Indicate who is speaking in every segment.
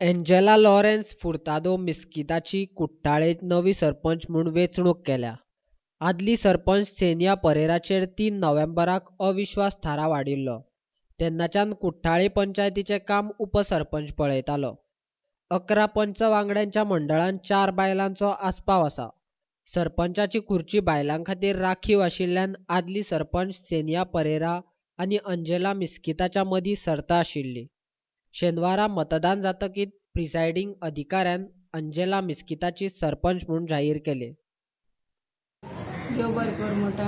Speaker 1: Angela Lawrence Furtado मिस्किताची कुठ्ठाळे नवी सरपंच म्हूण वेंचणूक केल्या. आदली सरपंच सेनिया परेराचेर 3 नोव्हेंबराक अविश्वास थाराव हाडिल्लो. तेन्नाच्यान कुठ्ठाळे पंचायतीचें काम उपसरपंच पळयतालो. 11 पंच वांगड्यांच्या मंडळांत 4 बायलांचो आस्पाव आसा. सरपंचाची खुर्ची बायलां खातीर राखीव आशिल्ल्यान आदली सरपंच सेनिया परेरा आनी अंजेला मिस्किताच्या मदीं सर्त आशिल्ली. शेनवारा मतदान जातकीच प्रिसायडींग अधिकाऱ्यान अंजेला मिस्किताची सरपंच म्हूण जाहीर केले.
Speaker 2: देव बरें कर म्हणटा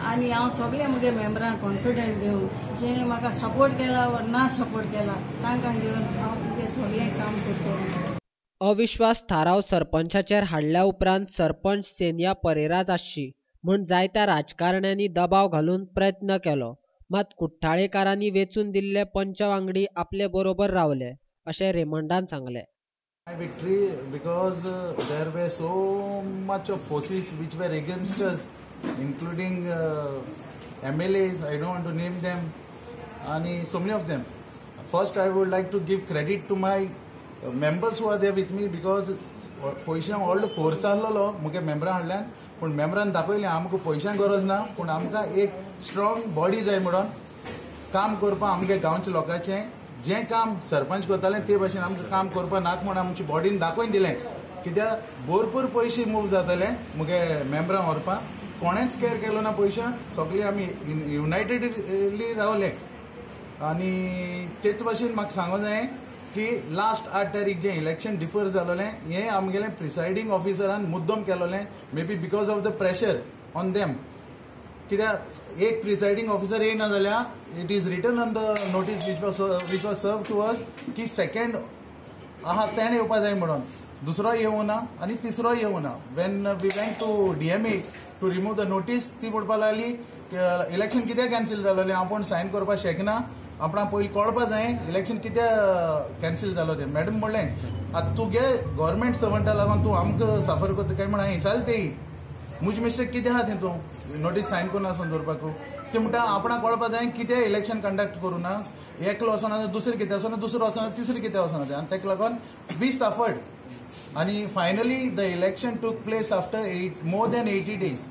Speaker 2: आनी हांव सगळे म्हगे मेंबरांक कॉन्फिडंट घेवन जे म्हाका सपोर्ट केला वा ना सपोर्ट केला तांकां घेवन हांव म्हगे सगळें काम करतलो.
Speaker 1: अविश्वास थाराव सरपंचाचेर हाडल्या उपरांत सरपंच सेनिया परेराच आसची म्हूण जायत्या राजकारण्यांनी दबाव घालून प्रयत्न केलो. मात कुठ्ठाळेकारांनी वेंचून दिल्ले पंच वांगडी आपले बरोबर रावले अशें रेमंडान सांगलें.
Speaker 3: My victory because there were so much of forces which were against us, including MLAs, I don't want to name them, and so many of them. First, I would like to give credit to my members who are there with me because पयशांक व्हडलो force आहलोलो मुगे मेंबरां हाडल्यान, पूण मेंबरान दाखयलें आमकां पयशांक गरज ना, पूण आमकां एक स्ट्रॉंग बॉडी जाय म्हणून काम करपाक आमगे गांवच्या लोकांचें जें काम सरपंच करतालें ते भाशेन आमकां काम करपाक नाका म्हूण आमच्या बॉडीन दाखोवन दिलें. कित्याक भरपूर पयशे मूव जाताले मुगे मेंबरां व्हरपाक, कोणेंच केअर केलो ना पयशां, सगळे आमी युनायटेडली रावले. आनी तेच भाशेन म्हाका सांगूंक जाय की लास्ट 8 तारीख जें इलेक्शन डिफर जालोलें हें आमगेलें प्रिसायडींग ऑफिसरान मुद्दम केलोलें, maybe because of the pressure on them. कित्याक एक प्रिसायडींग ऑफिसर येयना जाल्यार it is written on the notice which was serve to us की सेकंड आहा तेणें येवपा जाय म्हणून, दुसरो येवना आनी तिसरो येवना. When we went to DMA to remove the notice, ती म्हणपाक लागली इलेक्शन कित्याक कॅन्सील जालोलें, आपूण सायन करपाक शकना, आपणाक पयलीं कळपा जाय इलेक्शन कित्याक कॅन्सील जालो तें. मॅडम म्हणलें आतां तुगे गव्हर्मेंट सर्वंटा लागून तूं आमकां साफर करता काय म्हण हांवें विचारलें तेय म्हजी मिस्टेक कितें आहा तें तूं नोटीस सायन करून आसून दवरपाक. ती म्हणटा आपणाक कळपा जाय कितें इलेक्शन कंडक्ट करूं ना, एकलो वचना दुसरें कितें वचना, दुसरो वचना तिसरें कितें वचना तें, आनी ताका लागून we suffered. आनी finally the election took place after more than 80 days.